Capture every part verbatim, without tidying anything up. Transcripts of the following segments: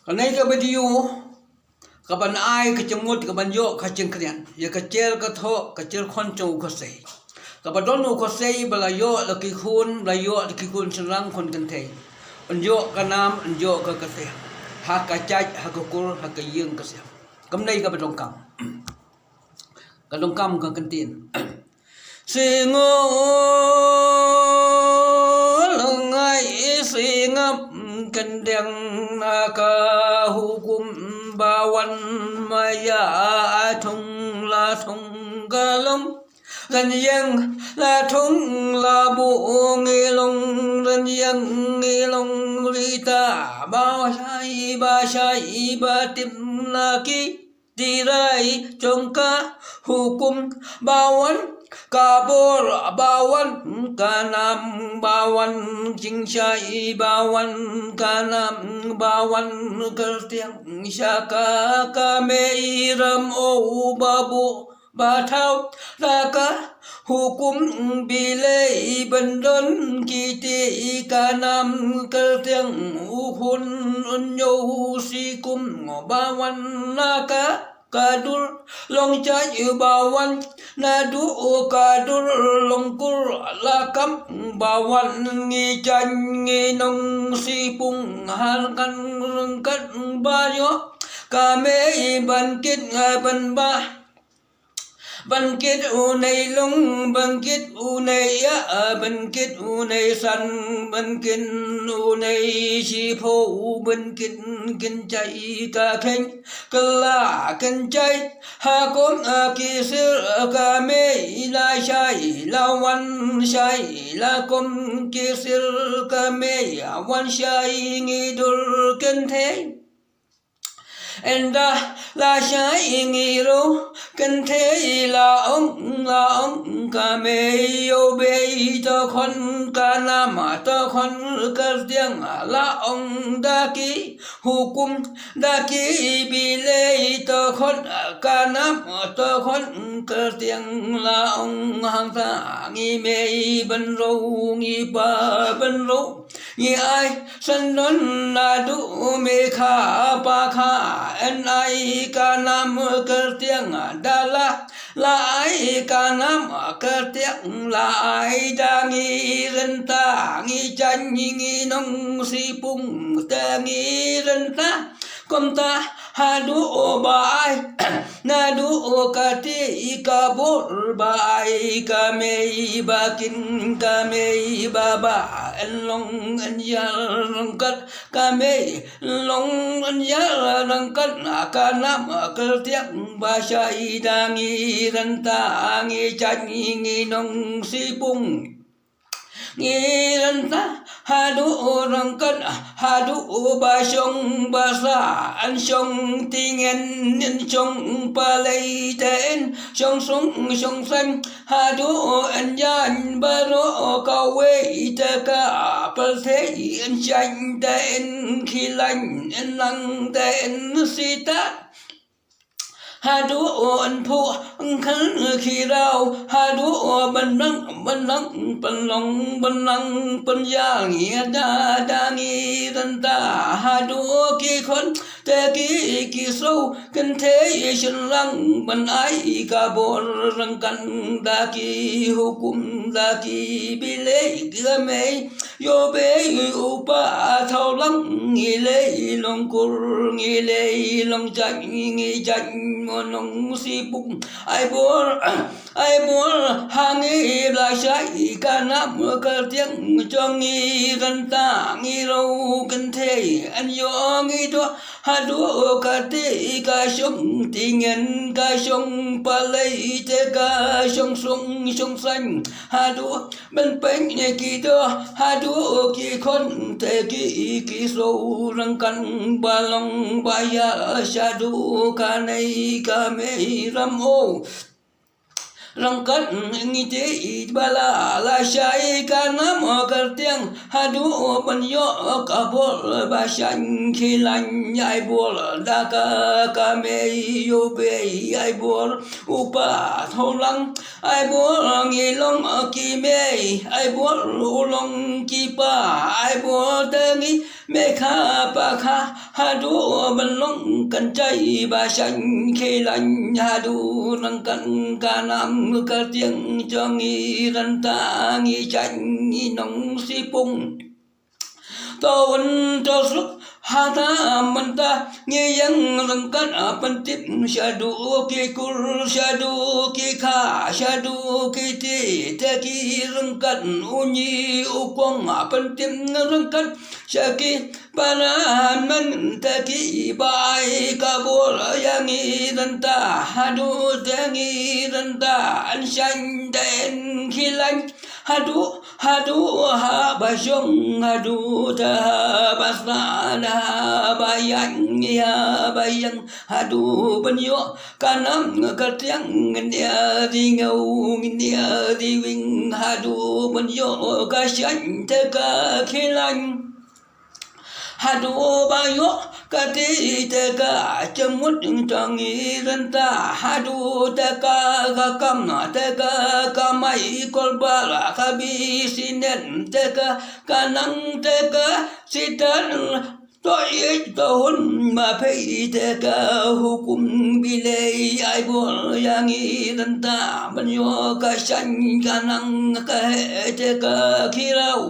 Kane ka video kaban ai ka jingmut kaban ïoh ka jingkren ïa ka jer ka thoh ka jer khon jong u Khasi. Kaba don u Khasi ba la ïoh la ki khun, ba la ïoh la ki khun shynrang khun kynthei. Un ïoh ka nam, un ïoh ka kasiang ha ka jait, ha ka kur, ha ka ïing ka sem. Kumne kaba donkam. Ka donkam ka kyntien. Sngewlyngngai sngap kyndeng na ka hukum ba wan, maya a thung la thung ka lum, rynïeng la thung la buh, ngi long rynïeng ngi long rita, ba shai ba shai ba tim la ki Tirai jong ka hukum ba wan, ka bor ba wan, ka nam ba wan, jingshai ba wan, ka nam ba wan, kyrtiang sha ka, ka mei ram o ba buh ba thaw la ka hukum bilei ban don kiti, ka nam kyrtiang u khun un ïoh sikum ba wan la ka, ka dur long jait ba wan, naduh ka dur long kur la kam ba wan, ngi jan ngi nong sipung ha ryngkat ryngkat ba ïoh ka mei ban kit ngai ban ba. Ban kit u nei long, ban kit u nei ïa, ban kit u nei san, ban kit u nei shiphew, ban kit kynjai ka kheiñ kylla kynjai ha kum ki sir ka mei, la shai la wan shai la kum ki sir ka mei, wan shai ngi dur kynthei. Ynda la shai ngi dur kynthei la ong, la ong ka mei ïoh bei to khon, ka nam to khon, kyrtiang la ong da ki hukum da ki bilei to khon, ka nam to khon, kyrtiang la ong hangta ngi mei ban roi, ngi pa ban roi. Ngi ai syndon naduh me kha pa kha, yn ai ka nam kyrtiang da la, la ai ka nam kyrtiang la ai da, ngi rynta ngi jan ngi nong sipung te ngi rynta. Kumta haduh ba ai naduh kati ka bor ba ai, ka mei ba kin, ka mei ba ba, yn long yn ïar ryngkat ka mei, long yn ïar ryngkat ka nam kyrtiang ba shai da, ngi rynta ngi jan ngi nong sipung. Ngi rynta haduh ryngkat, haduh ba shong ba sa, yn shong tingen, yn shong palei te yn shong sung shong san, haduh yn jan baroh kawei te ka pyrthei, yn shaiñ te yn khilaiñ, yn nang te yn sita. Haduh yn phuh yn khang khiraw, haduh bynrang bynrang pynlong bynrang pynïar, ngi da da ngi rynta haduh ki khon te ki ki siew, kynthei shynrang ban ai ka bor ryngkat da ki hukum da ki bilei, ka mei ïoh bei u pa thaw lang, ngi lei long kur, ngi lei long jait, ngi jait mo nong sipung. Ai bor, ai bor ha ngi la shai ka nam kyrtiang jong, ngi rynta ngi roi kynthei, yn ïoh ngi doh haduh kati ka shong tingen, ka shong palei te ka shong sung shong san, haduh ban pynïar ki doh haduh ki khon te ki ki siew, ryngkat ba long ba ïa shaduh ka nei ka mei ram o. Ryngkat ngi te i ba la la shai ka nam kyrtiang, haduh ban ïoh ka bor ba shaiñ khilaiñ, ai bor da ka ka mei ïoh bei, ai bor u pa thaw lang, ai bor ngi long ki mei, ai bor u long ki pa, ai bor te ngi Me kha pa kha haduh ban long kynjai ba shaiñ khie laiñ haduh ryngkat ka nam ka tieng jong ngi rynta ngi jaiñ ngi nong sipung. To un to suk hata mynta ngi ïeng ryngkat pyntip shaduh ki kur shaduh ki kha shaduh ki ti te ki ryngkat u ñi u kong pyntip ryngkat sha ki para mynta ki ba ai ka bor ïa ngi rynta haduh te ngi rynta an shaiñ te khie laiñ haduh haduh ha ba shong haduh te ha ba sah ha ba ïaid ha ba ïeng haduh ban ïoh ka nam ka tieng ngin ïa ri ngew ngin ïa ri wing haduh ban ïoh ka shaiñ te ka khie laiñ. Haduh ba ïoh ka ti te ka jemut jong ngi rynta haduh te ka ka kam te ka ka mai kolbar ka bi sinen te ka ka nang te ka sitan to ïeit to hun ma phei te ka hukum bi lei ai bor ïa ngi rynta ban ïoh ka shaiñ ka nang ka heh te ka khie raw.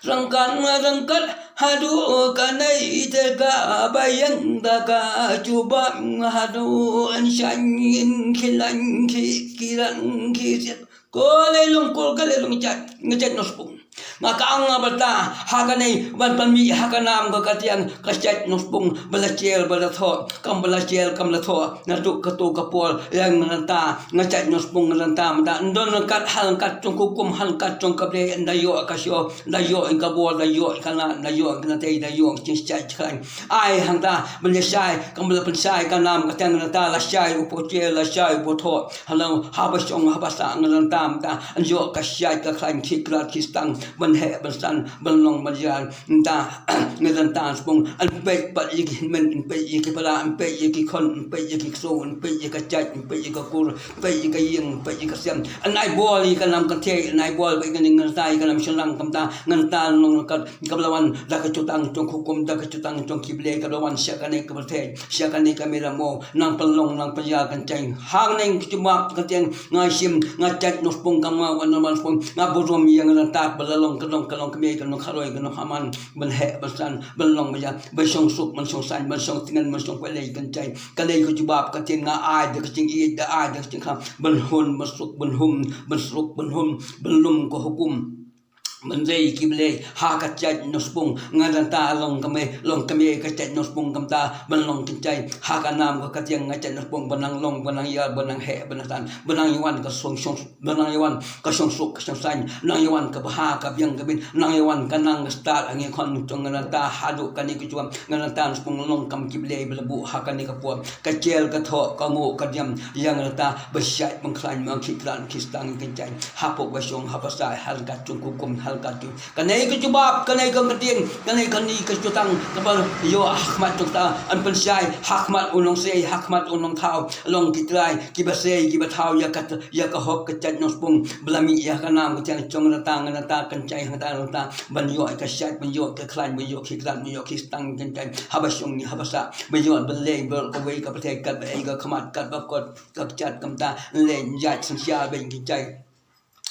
Ryngkat ryngkat haduh ka nei te ka ba ïeng da ka jubab haduh an shaiñ in khie laiñ khie kiran khie siat. Ko lei long kol ka lei long jait nga jait nospung. Nga ka ang nga bata ha ka nei ban pan mi ha ka nam ka ka tiang ka jait nospung ba la jel ba la thoh. Kam ba la jel kam la thoh na tu ka tu ka por ïa nga rynta nga jait nospung nga rynta mynta ndon ryngkat ha ryngkat jong ka hukum ha ryngkat jong ka Blei nda ïoh ka sho nda ïoh ka bor nda ïoh ka na nda ïoh ka na tei nda ïoh ka jait khlaiñ. Ai hangta ban ïa shai kam ba la pynshai ka nam ka tiang rynta la shai u po jel la shai u po thoh ha long ha ba shong ha ba sah nga rynta mynta an ïoh ka shai ka khlaiñ khie krat khie stang ban heh ban san ban long ban ïar. Nda ngi rynta spung an peit pat ïa ki hynmen an peit ïa ki para an peit ïa ki khon an peit ïa ki kso an peit ïa ka jait an peit ïa ka kur an peit ïa ka ïing an peit ïa ka sem an ai bor ïa ka nam ka thei an ai bor ba ïa ka ning ngan tai ka nam shynrang kam ta ngan ta nong ka ka ba la wan da ka jutang jong ka hukum da ka jutang jong ki Blei ka ba la wan sha kane ka pyrthei sha kane ka mira mo nang pynlong nang pynïar kan cheng hang neng ki jumap ka tiang nga shim nga jait nospung kam nga wan normal spung nga burom ïa nga rynta ba la long ka long ka long ka mei ka long ka roi ka long haman. Ban heh ban san ban long ban ïa ban shong suk ban shong saiñ ban shong tngen ban shong kwelei kan chai ka lei ka jubab ka tieng nga ai da ka jingïeit da ai da ka jingkham ban hun ban suk ban hum ban suk ban hum ban lum ka hukum. Ban rei ki Blei ha ka jait nospung nga rynta long ka mei long ka mei ka jait nospung kam ta ban long kan chai ha ka nam ka ka tieng nga jait nospung ban nang long ban nang ïar ban nang heh ban nang san ban nang ïa wan ka shong shong Ba nang ïa wan ka shong suk ka shong saiñ, nang ïa wan ka bha ka biang ka bit, nang ïa wan ka nang ka stad ha ngi khon jong nga nangta haduh kane ka juam nga nangta spung long kam ki Blei ba la buh ha kane ka por. Ka jel ka thoh ka nguh ka diam ïa nga nangta ba shait ban khlaiñ ma ki klan ki stang ki jaiñ. Hapoh ba shong ha ba sai ha ryngkat jong ka hukum ha ryngkat jong kane ka jubab kane ka ktien kane kane ka jutang kaba ïoh ha khmat jong ta, yn pynshai ha khmat u nongsei ha khmat u nongthaw long ki trai. Kiba sei kiba thaw ïa ka, ïa ka hok ka jait nongspung ba la mih ïa ka nam ka jaiñ jong nangta nangta kan jaiñ hangta nangta ban ïoh ka shait ban ïoh ka khlaiñ ban ïoh ki khlaiñ ban ïoh ki stang kan jaiñ haba shong ni haba sah ban ïoh ban leh ban kawei ka pyrthei katba ei ka khmat katba kot ka jait kamta leh jait sngewsih ban ki jaiñ.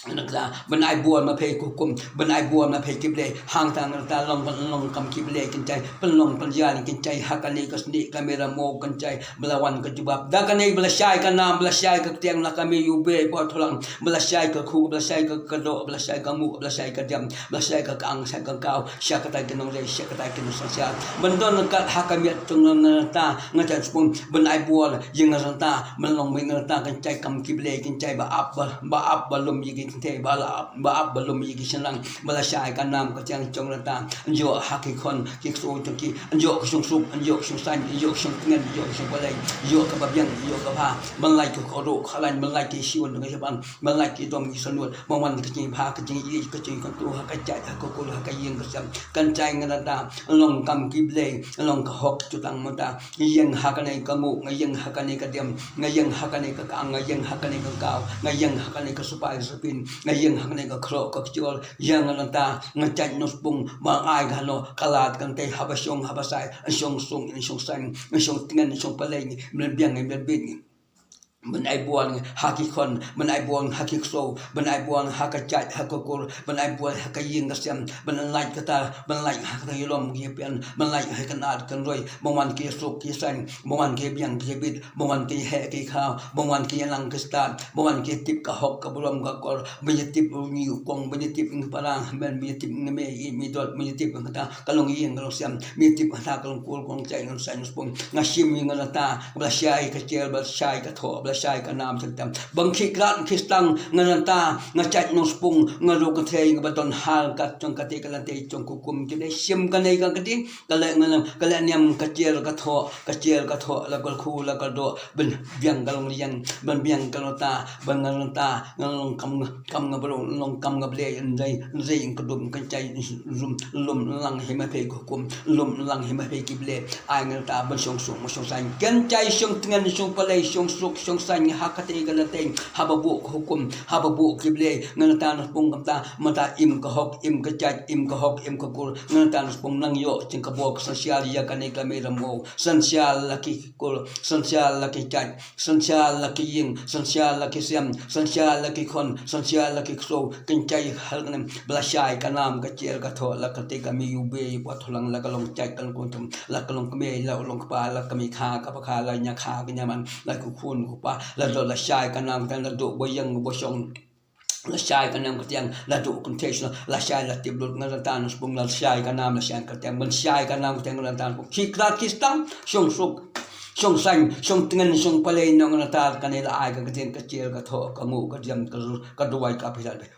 Nangta ban ai bor ma phi ki hukum ban ai bor ma phi ki Blei hangta nangta long ban long kam ki Blei kan jaiñ ban long ban ïa ni kan jaiñ ha kane ka snieh ka mera mo kan jaiñ. Ba la wan ka jubab da kane ba la shai ka nam ba la shai ka ktiang la ka mei u bei por tholang ba la shai ka khu ba la shai ka kado ba la shai ka mu ba la shai ka diam ba la shai ka kang shai ka kaw sha katai ka nongrei sha katai ka nongsngewsih ban don kat ha ka miat jong nangta nga jan spung ban ai bor ïa nga nangta ban long ïa nga nangta kan jaiñ kam ki Blei kan jaiñ ba ap ba, ba ap ba lum ïa ki kynthei ba la ap ba ap ba lum ïa ki shynrang. Ba la shai ka nam ka jaiñ jong nangta ïoh ha ki khon ki kso jong ki, ïoh ka shong suk, ïoh ka shong saiñ, ïoh ka shong tngen, ïoh ka shong balei, ïoh ka babiang, ïoh ka bha. Ban lait ka kordor ka laiñ, ban lait ki shion ka shaban, ban lait ki dom ki sanud, ban wan ka jingbha ka jingïeit ka jingkontrol ha ka jait ha ka kul ha ka ïing ka sem. Kan jaiñ nga nangta long kam ki Blei, long ka hok jutang mynta. Nga ïeng ha kane ka nguh, nga ïeng ha kane ka diam, nga ïeng ha kane ka kang, nga ïeng ha kane ka kaw, nga ïeng ha kane ka supai ka supin, Nga ïeng ha kane ka khlok ka kjor, ïa nga nangta, nga jait nongspung, ba ai ka hano, ka lad kan tei haba shong, haba sai, shong suk, shong saiñ, shong tngen, shong palei, mlien biang, mlien bit. Ban ai buaid ha ki khon, ban ai buaid ha ki ksew, ban ai buaid ha ka jait, ha ka kur, ban ai buaid ha ka ïing ka sem, ban lait kata, ban lait ha kata ïalom ki ïapian, ban lait ha ka nat ka roi, ban wan ki suk ki saiñ, ban wan ki biang ki bit, ban wan ki heh ki khaw, ban wan ki ïalang ki stad, ban wan ki tip ka hok ka burom ka kor, ban ïatip u ngi u kong, ban ïatip ngi parang, ban ïatip ngi mei i mi dot, ban ïatip kata ka long ïing ka long sem, ban ïatip kata ka long kur ka long jait, ka long saiñ, ka long spung. Nga shim ïa nga nangta, ba la shai ka jel, ba la shai ka thoh, ba la shai ka nam jong tam. Bang khih krat khih stang nga nangta, nga jait nongspung, nga ruh ka thei, nga ba don hal kat jong kata ka lynti jong ka hukum. Ki dei shim kane ka kti, ka leh nga, ka leh niam ka jel ka thoh, ka jel ka thoh, la ka khu la ka doh, ban biang ka long liang, ban biang ka long ta, ban nga long ta, nga long kam nga, kam nga brong, long kam nga ble, ndai, ndai ka dum ka jai, lum, lum lang hi ma pei ka hukum, lum lang hi ma pei ki ble, ai nga ta ban shong suk, ma shong saiñ, kan jai shong tngen, shong palei, shong suk, shong saiñ, ha kata ka lynti, haba buh ka hukum, haba buh ki ble, nga ta nongspung kam ta, ma ta im ka hok, im ka jait, im ka hok, im ka kur, nga ta nongspung nang ïoh, jing ka bok, san sial ïa kane ka mei ram wow, san sial la ki kur, san sial la ki jait, san sial la ki ïing, san sial la ki sem, san sial la ki khon, san sial la ki ksew, kan jai hal kane, ba la shai ka nam ka jel ka thoh, la ka te ka mi u be, ba thoh lang la ka long jait ka long kuntum, la ka long kmie, la long kpa, la ka mi kha, ka ba kha, la nya kha, ka nya man, la ku khun ku pa, la do la shai ka nam ka la do ba ïeng ba shong. La shai ka nam ka tiang, la do kun te shno, la shai la tip lut nga ta nongspung, la shai ka nam, la shai ka tiang, ban shai ka nam ka tiang nga ta nongspung. Khih krat khih stang, shong suk, shong saiñ, shong tngen, shong palei nong nga ta kane la ai ka ktien ka jel ka thoh, ka nguh ka diam, ka, ka duwai ka phi la be.